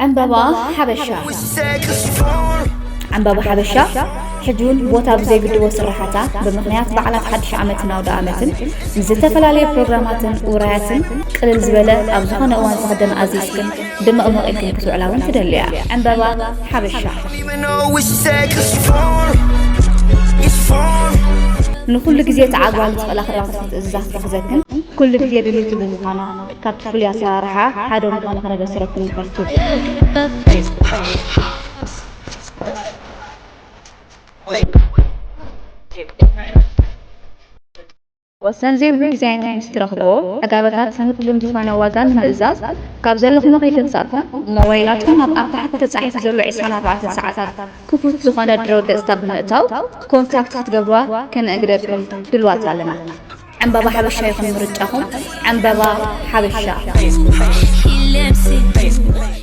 ዕምበባ ሓበሻ። ዕምበባ ሓበሻ ሕጂ እውን ቦታ ብዘይግድቦ ስራሓታ ብምኽንያት በዓላት ሓድሽ ዓመትን ኣውደ ዓመትን ምስ ዝተፈላለየ ፕሮግራማትን ውራያትን ቅልል ዝበለ ኣብ ዝኾነ እዋን ዝኽደን ኣዚዝክን ድምቕምቕ ኢልክን ክትውዕላ እውን ትደልያ። ዕምበባ ሓበሻ። ንኹሉ ግዜ ተዓጓሊ ዝኽእላ ክዳውንቲ ክትእዝዛ ክትሕግዘክን ኩሉ ግዜ ድልይቲ ብምዃና ካብቲ ፍሉይ ኣሰራርሓ ሓደ ምዃኑ ከነበስረኩም ንፈቱ። ወሰን ዜብሪ ዲዛይን ምስ ትረኽብዎ፣ ዕዳጋታት ንኹሉም ዝኾነ ዋጋ ንምእዛዝ ካብ ዘለኹም ከይትንሳፈፉ፣ ሞባይላትኩም ኣብ ኣብ ታሕቲ ተጻሒፉ ዘሎ ዕስራን ኣርባዕተን ሰዓታት ክፉት ዝኾነ ድረ ገጽታት ብምእታው ኮንታክት ክትገብሩዋ ከነእግደኩም ድልዋት ኣለና። ዕምበባ ሓበሻ ይኹን ምርጫኹም፣ ዕምበባ ሓበሻ።